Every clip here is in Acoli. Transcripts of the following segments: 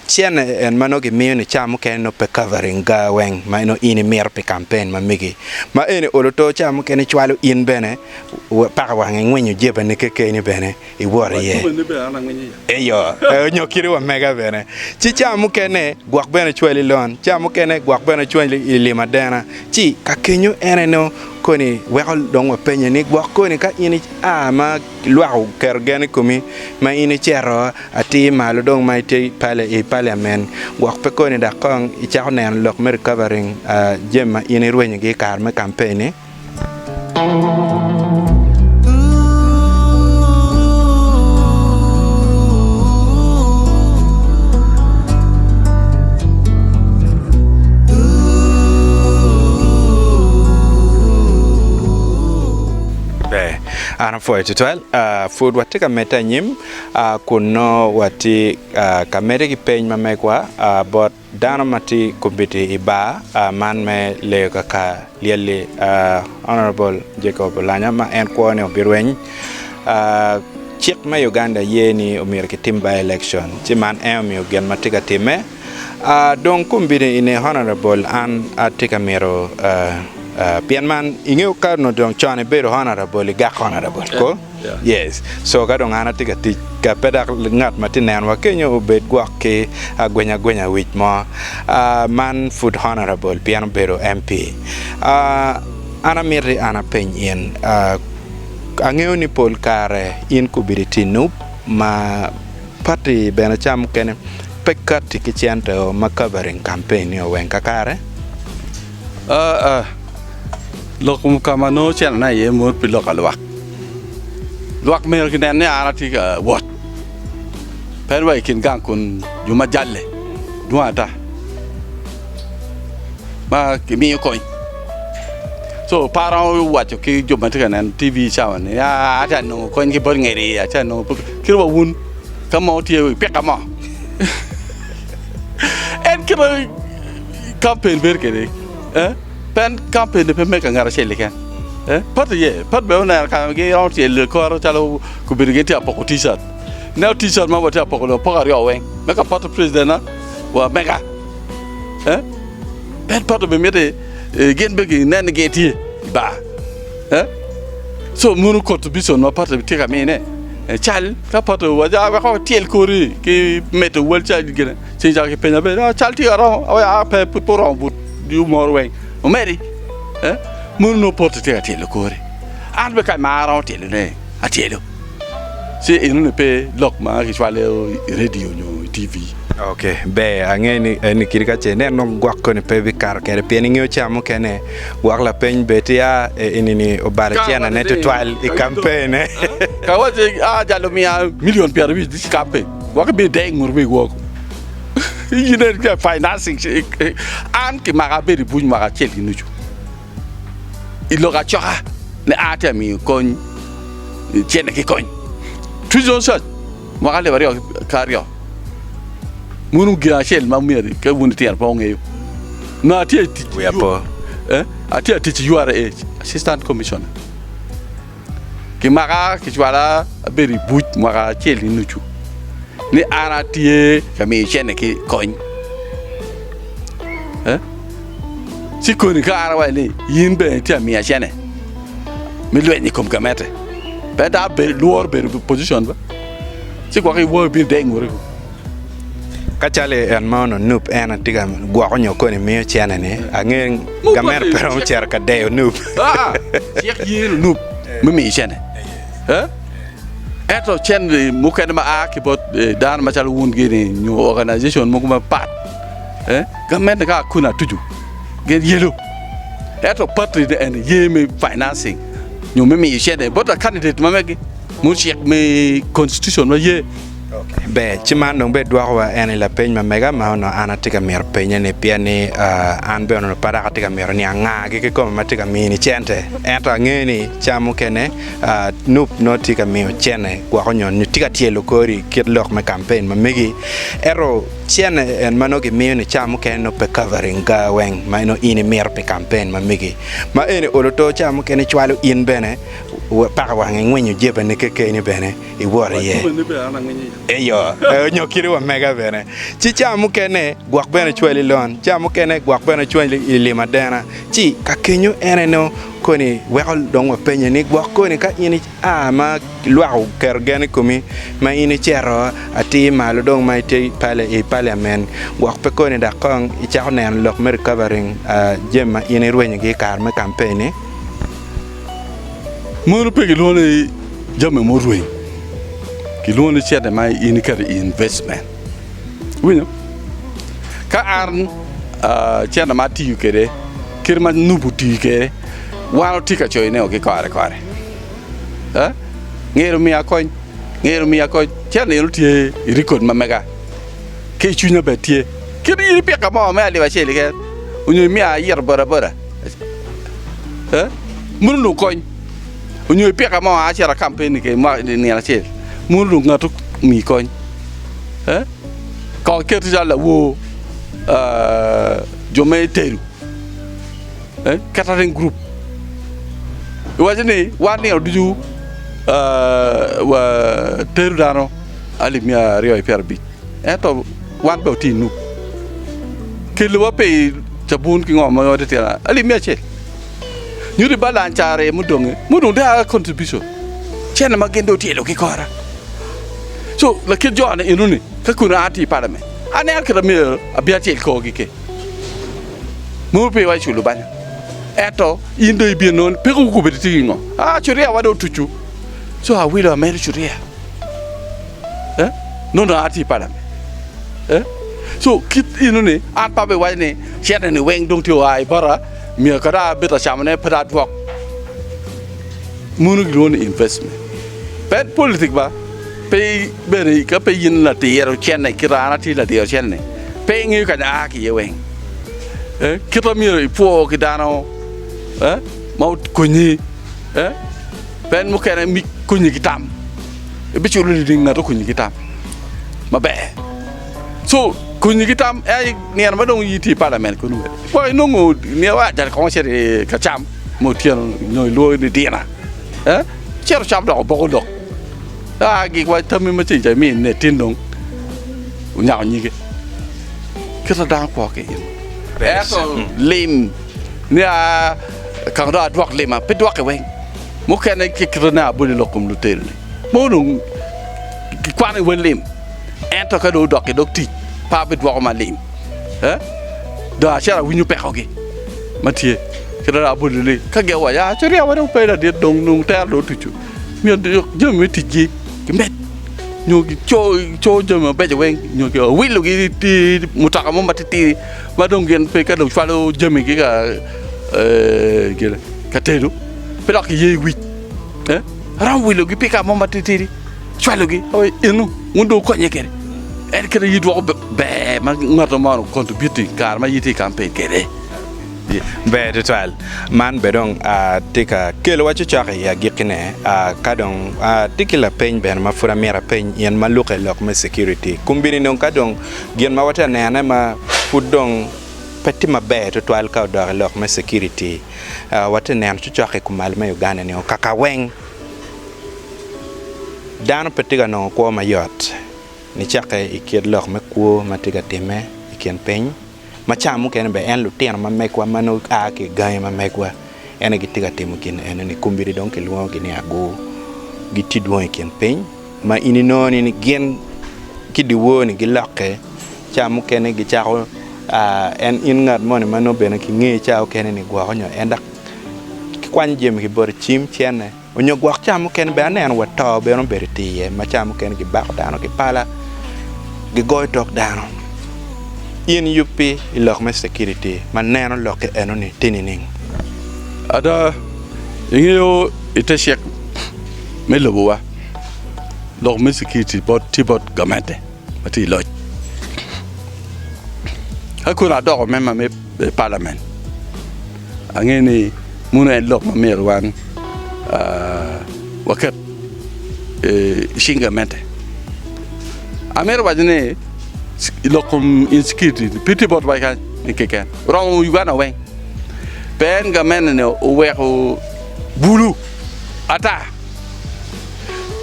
Cene en ma nongo gimiyo ni ca mukene nongo pe covering ga weng ma nongo in imito pi campaign ma megi. Ma eni olo to ca mukene cwalo in bene paka wang ingwinyo jebani kekeni bene iwot iye. Eyo, nyo kadi wa mega bene. Ci ca mukene gwok bene cwali loan, ca mukene gwok bene cwali i limo adena. Ci ka kenyo en aye nongo koni weko dong wapenye ni gwok koni ka in ia ma lwak oketo gen i komi ma in icito atir malo dong ma itye i paliamen, gwok pe koni dok kong icako neno lok me recovering jami ma in irwenyogi i kare me kampen-ni. Ber, an apwoyo tutwal. Pud watye ka medde anyim kun nongo watye ka medde ki peny ma megwa bot dano ma tye kombeddi i bar man me leyo kaka lyelli Honourable Jacob Olanya ma en kwo ni obirweny. Cik me Uganda ye ni omyero kitim by election ci man en omiyo gin ma tye ka timme. Dong kombeddi eni Honourable an atye ka mito pien man ingeyo ka onongo dong con ibedo Honourable igak Honourable ko? Yes so ka dong an atye ka tic ka pe dok ngat ma tye nenowa kenyo obed gwok ki agwenya gwenya wic mo man pud Honourable pien obedo MP. An amiti an apeny in angeyo ni pol kare in kobedo itye i nup ma Party bene ca mukene pe katti ki cente o ma covering campaign ni o weng kakare. Aa, lok ka ma nongo cente iye mot pi lok pa lwak. Lwak myero ginen ni an atye ka wot pe wa i kin gang kun jo ma jalle dwong ata ma gimiyo kony. Co pe aromo waco ki jo ma tye ka neno TV cawa ni aa atye ka nongo kony ki bot ngedi atye ka nongo kit wa wun ka mo tye i pika mo en kit ma kampen bedo kwede pien kampen pe mega ngat acel keken pat aye pat bene oneno ka giromo tyelo kore calo gubedo gin tye ka poko ticat ineno ticat ma watye ka poko ni wapoko aryo weng me ka poto president wa mega pien poto bene miti gin bene ginen ni gitye i bar co meno contribution ma party tye ka mine cal ka party owaco a wek watyel kori ki medo wel cal gine ci cako kipenyo bene cal tye ka romo awaco a pe oromo but moro weng omedi meno nongo party tye ka tyelo kori an bene ka ma aromo tyelone atyelo. Ci enoni pe lok ma kicwalo i redio nyo i TV. Ok, ber angeyo ni eni kadi ka ce ineno gwok koni pe bikato kede pien ingeyo ca mukene gwok lapeny bed ti a eni ni obalo cene ne tutwal i kampen ne. Ka waci a jal omiya million 50 i kampen gwok ibino dee ingut wegi woko. In eni financing an kimaka abedo i buc mwaka acel ki nucu. I lok acoka ni a tye ka miyo kony cente ki kony. Treason search mwaka alip aryo ki aryo munu gin acel ma myero ka wun litino pe wungeyo nongo atye i tic Wiya po. atye ka tic i URA assistant commissioner Kimaka kicwala abedo i buc mwaka acel ki nucu ni an atye ka miyo cente ki kony ci koni ka an awaco ni in bene itye ka miya cente me lweny i kom gamente pe dok lworo bedo i opposition ba ci gwok iwor ibino dek nguti. Ka calo i en ma onongo nup en atye ka gwoko nyo koni miyo cene ni ange gamente pe romo cito ka deyo nup. Cik ye lunup me miyo cene ento cene mukene ma a ki bot dano macalo wun gini nyo organization mogo mapat gamente ka akuna atucu gin yelo ento party eni ye me financing nyo me miyo cene bot candidate ma megi mucik me constitution ma ye. Ber, ci man dong bene dwokowa en i lapeny ma mega ma onongo an atye ka mito penye-ni, pien ni an bene onongo pe dok atye ka mito ni angagi kikome ma tye ka mini cente. Ento angeyo ni ca mukene nup nongo tye ka miyo cente gwoko nyo tye ka tyelo kori kit lok me kampen ma megi. Ento cente en ma nongo gimiyo-ni ca mukene nongo pe covering ga weng ma nongo in imito pi kampen ma megi. Ma eni olo to ca mukene cwalo in bene. Paka wang ingwinyo jebani kekeni bene iwot iye. Eyo, nyo kadi wa mega bene. Ci ca mukene gwok bene cwali lon, ca mukene gwok bene cwali i lim adena. Ci ka kenyo en aye nongo koni weko dong wapenye ni gwok koni ka in ia ma lwak oketo gen i komi ma in icito atir malo dong ma itye i paliamen gwok pe koni dok kong icako neno lok me recovering jami ma in irwenyogi i kare me kampen-ni. Mono pe kilwongo ni jami murweny, kilwongo ni cente ma in iketo i investment. Iwinyo? Ka an cente ma atiyo kwede kit ma Nubu otiyo kwede, wan watye ka coyone ki kore kore. Ngeto omiya kony, ngeto omiya kony, cente eno tye i record ma mega ki i cwinya bene tye. Kit in ipika mo me alip acel keken onyo imiya ayito bodaboda. Mono onongo kony onyo ipika mo acito akampen i nino acel mono onongo ngat omiyi kony kong iketi calo lawor jo me tedo catering group iwaco ni wan nino ducu watero dano alip miya aryo ki pyerabic ento wan pe watye i nup keliwa pe cabun ki ngo ma watye tira alip miya acel nyuto balanc care mudonge mudong dong a contribution cene ma gin dong otyelo ki kora so lakit jo ni eno ni ka kono an atye i parliament aneno kit ma myero abin acel korgi ki mogo pe iwaco culo banya ento in dong ibino nongo peko gubedo tye ki ngo aa curia wa dong otucu so awilo amedo curia eh nongo dong atye i parliament eh so kit eno ni an pe abiwaco ni cente ni weng dong tye oa i bota myero kadi abed ka camone pe dong adwok meno gilwongo ni investment pe politik ba pe bene ka pe in latiro cente kit an atye latiro cente ni pe ingeyo ka aa ki iye weng eh kit ma myero ipwo ki dano eh ma okonyi eh pe mukene konyi ki tam ibiculo nining ngat okonyi ki tam maber so konyi ki tam en aye nino ma dong in itye i palament kunu bene gwok inongo nino wa kong icito ka cam me otyeno nyo ilwongo ni dina eh icito cam dok oboko lok aa gik wa tammi ma ceng ca imine tin dong onyako nyige kit ma dano kwo ki in ento lim ni aa kong dong adwok lima pe dwokke weng mukene ki kite ne abolo lok kom lutelo-ni mogo dong gikwano i wel lim ento ka dong odok i dog tic pe abidwoko ma lim dong acito awinyo pekogi ma tye kit ma dong abolo ni ka gin owaco aa curia wa dong pe ladit dong dong tero dong otuco myero jami me ticgi gimed nyo gico jami mabeco weng nyo giwilogi ki mutoka mo matitidi ma dong gin pe ka dong cwalo jamigi ka tedo pe dok giye i wic aromo wilogi pickup mo matitidi cwalogi eno wun dong wukonye kwede en kit aye dwoko ber ma ngat mo ocontribute i kare ma in itye i kampen kwede. Ber tutwal. Man bene dong atye ka kelowa cocok i agikkine. Ka dong atye ki lapeny bene ma pud amito apeny in ma lukke i lok me security. Kombeddi dong ka dong gin ma watye ka nenone ma pud dong pe tye maber tutwal ka odok i lok me security, watye ka neno cocok i kumalo me Uganda ni kaka weng dano pe tye ka nongo kwo mayot nicakke i kit lok me kwo ma tye ka timme i kin piny. Ma ca mukene bene en lutino ma megwa ma nongo a ki i gangi ma megwa en aye gitye ka timo gin enoni kombeddi dong kilwongogi ni agur gitye dwong i kin piny ma in inongo ni gin ki dyewor-ni gilokke ca mukene gicako en in ngat moni ma nongo bene kingeyi ca mukene ni gwoko nyo en dok kikwanyo jami ki bote cim cene. Onyo gwok ca mukene bene aneno wa to bene obedo tye iye ma ca mukene gibako dano ki pala gigoyo tok dano. In yubbi i lok me security ma neno lokke enoni tye nining? Ada, ingeyo i te cik me lobowa, lok me security tye bot gamente ma tye i loc. Ka kono adoko memba me palament, Angeyo ni meno en lok ma myero wan waket i cing gamente. Amito waco ni lok kom insecurity pe tye botwa kany keken, oromo Uganda weng. Pien gamente ni oweko bulu. Ata.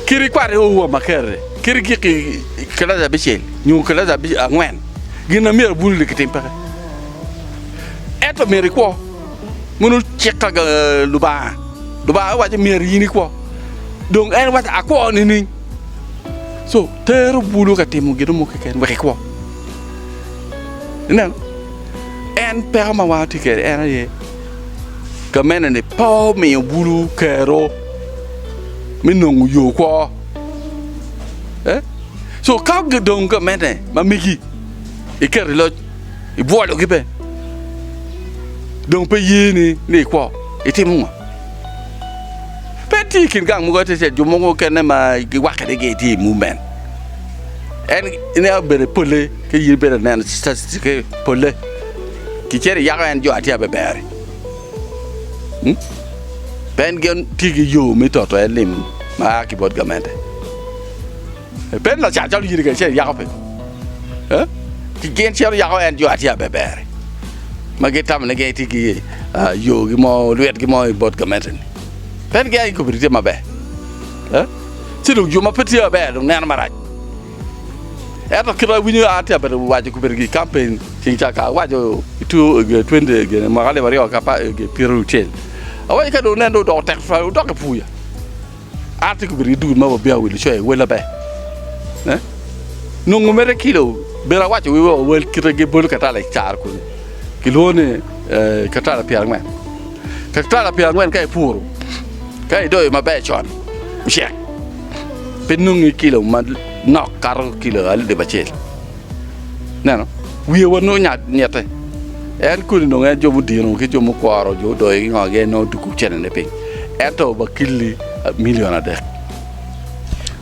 Kit ikwat i owa makerre, kit igik i kilaci abicel nyo kilaci angwen, gin ma myero bulu-ni kitim peke. Ento myero ikwo. Meno cik pa Lubanga. Lubanga owaco myero in ikwo. Dong en waco akwo nining? So tero bulu ka timo gin mo keken wek ikwo. Ineno? En peko ma wan watye kwede en aye gamente-ni pe omiyo bulu kero me nongo yo kwo. So ka dong gamente ma megi iketo i loc ibwologi bene dong pe yeni ni ikwo itimo ngo? Pe tye i kin gang mogo ate jo mogo mukene ma giwakke ni gitye i movement en ineno bene pole ka in ibedo ka neno statistic pole kicito iyako en jo atye aber-ri pe en gin tye ki yo me toto en lim ma a ki bot gamente. Pe lacat calo in kacel iyako pe gin cito yako en jo atye aber-ri ma gitamo ni gin tye ki yogi mo lwitgi mo i bot gamente-ni pe gin aye kobedo tye maber ci dong jo ma pe tye maber dong neno marac ento kit ma awinyo an atye ka bedo waco kobedo i kampen ceng ca ka awaco i twenty mwaka alip aryo ki apar pyeraucel awaco ka dong wunen dong odoko tek tutwal wudok i puya. An atye ka bedo ki dul ma wabia wilo coyo i wel aber. Nongo mere kilo bene awaco wi wa wel kite gibolo katala i caro kunu kilwongo ni katala pyerangwen. Katala pyerangwen ka ipuro ka idoyo maber con ocek pe nongi kilo manok kato kilo alip acel. Ineno, wiye wa nongo nyette. En kodi nongo en jo mudino ki jo mukworo, jo odoyo ki ngo gin nongo duku cenene piny. Ento wa kili milion adek.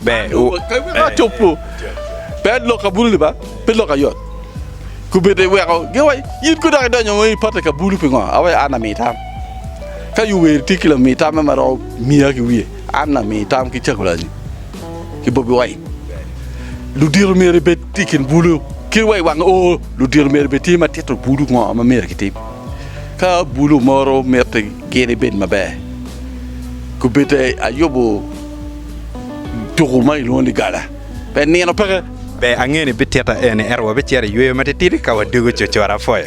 Ber, Acopo pe lok abulu-ni ba, pe lok ayot. Kobedo iweko giwaco in kong dok idonyo i pati ka bulu pingo? Awaco an ami tam. Ka Yoweri tye ki lami tamme ma romo miya ki wiye, an ami tam ki Cagulanyi ki Bobi Wine. Ludito myero ibed i kin bulu kit wa i wang oo ludito myero ibed tye ma tito bulu ngo ma myero kitim. Ka bulu moro miti gin ibed maber gubed ayubo tuku ma ilwongo ni gala pe nino peke. Ber ange ni bitita eni ento wabicito i yweyo matitidi ka wadwogo cucut. Apwoyo.